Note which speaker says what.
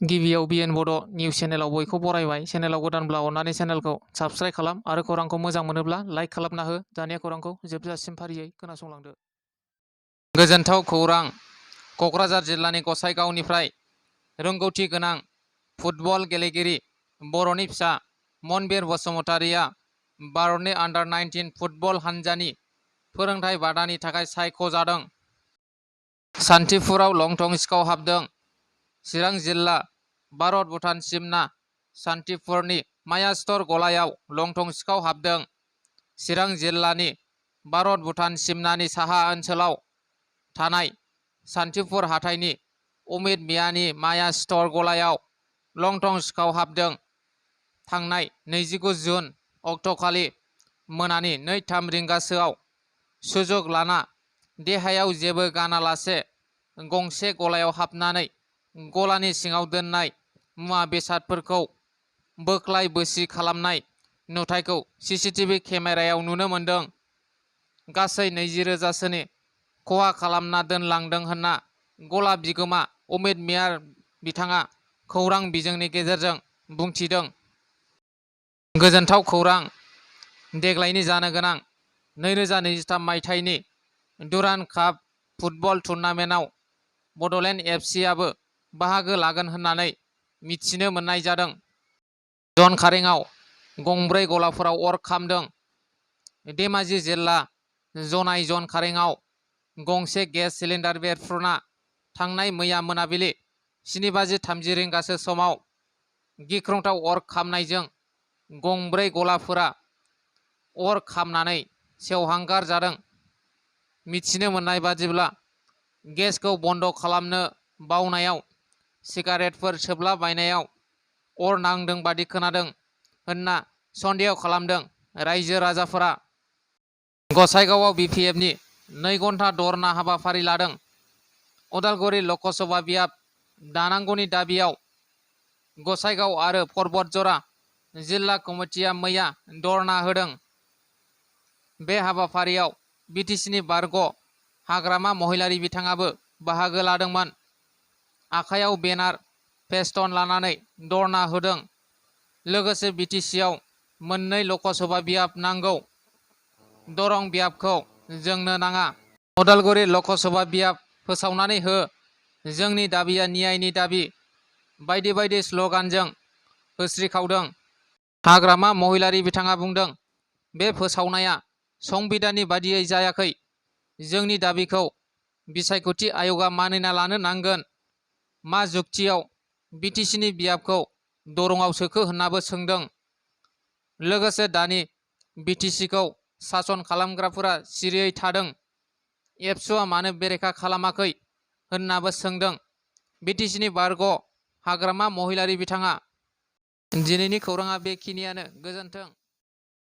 Speaker 1: गिबियाव बिएन बड' निउस चेनेलाव बयखौ बरायबाय। चेनेलाव गोदानब्ला अन्नानै चेनेलखौ साबस्क्राइब खालाम आरो खौरांखौ मोजां मोनोब्ला लाइक खालामना हो। दानिया खौरांखौ जोबजासिम फारियै खोनासंलांदो। गोजोनथाव खौरां। क'क्राझार जिल्लानि गसाइगावनिफ्राय रोंगौथि गोनां फुटबल गेलेगिरि बर'नि फिसा मनबिर बसुमतारिया भारतनि आन्डार-19 फुटबल हानजानि फोरोंथाय बादानि थाखाय सायख'जादों। सान्तिपुराव लं थं सिखाव हाबदों। चिरां जिल्ला भारत-भुटान सिमना सान्तिपुरनि माया स्ट'र गलायाव लं थं सिखाव हाबदों। चिरां जिल्लानि भारत-भुटान सिमनानि साहा ओनसोलाव थानाय सान्तिपुर हाथाइनि अमित मियानि माया स्ट'र गलायाव लं थं सिखाव हाबदों। थांनाय 29 जुन अक्ट'खालि मोनानि 2-3 रिंगासोआव सुजुग लाना देहायाव जेबो गानालासे गंसे गलायाव हाबनानै गलानि सिङाव दोननाय मुवा बेसादफोरखौ बोख्लाय बोसि खालामनाय नुथायखौ सीसीटीवी केमेरायाव नुनो मोन्दों। गासै 20,000सोनि खहा खालामना दोनलांदों होनना गला बिगोमा अमित मिया बिथाङा खौरां बिजोंनि गेजेरजों बुंथिदों। गोजोनथाव खौरां। देग्लायनि जानो गोनां 2023 मायथाइनि डुरान्ड काप फुटबल टुर्नामेन्टआव बड'लेण्ड एफसीआबो बाहागो लागोन होननानै मिथिनो मोननाय जादों। जन कारेंआव गंब्रै गलाफोराव अर खामदों। धेमाजि जिल्ला जनाय जन कारेंआव गंसे गेस सिलिन्डार बेरफ्रुना थांनाय मैया मोनाबिलि 7:30 रिंगासो समाव गिख्रंथाव अर खामनायजों गंब्रै गलाफोरा अर खामनानै सेवहांगार जादों। मिथिनो मोननाय बादिब्ला गेसखौ बन्द खालामनो बावनायाव सिगारेटफोर सोबला बायनायाव अर नांदों बादि खोनादों होनना सन्देह खालामदों रायजो राजाफोरा। गसाइगावआव बिपिएफनि 2 घन्टा धरना हाबाफारि लादों। उदालगुरि लकसभा बियाब दानांगौनि दाबियाव गसाइगाव आरो पर्बतजरा जिल्ला कमिटिया मैया धरना होदों। बे हाबाफारियाव बिटिसिनि बारग' हाग्रामा महिलारि बिथाङाबो बाहागो लादोंमोन। आखायाव बेनार फेस्टन लानानै धरना होदों। लोगोसे बिटिसिआव 2 लकसभा बियाब नांगौ। दरं बियाबखौ जोंनो नाङा। उदालगुरि लकसभा बियाब फोसावनानै हो। जोंनि दाबिया न्यायनि दाबि बायदि बायदि स्लगानजों होस्रिखावदों। हाग्रामा महिलारि बिथाङा बुंदों, बे फोसावनाया संबिधाननि बादियै जायाखै। जोंनि दाबिखौ बिसायख'थि आय'गआ मानिना लानो नांगोन। मा जुक्तियाव बिटिसिनि बियाबखौ दरंआव सोखो होन्नाबो सोंदों। लोगोसे दानि बिटिसिखौ सासन खालामग्राफोरा सिरियै थादों। एबसुआ मानो बेरेखा खालामाखै होन्नाबो सोंदों। बिटिसिनि बारग' हाग्रामा महिलारि बिथाङा। दिनैनि खौराङा बेखिनियानो। गोजोन्थों।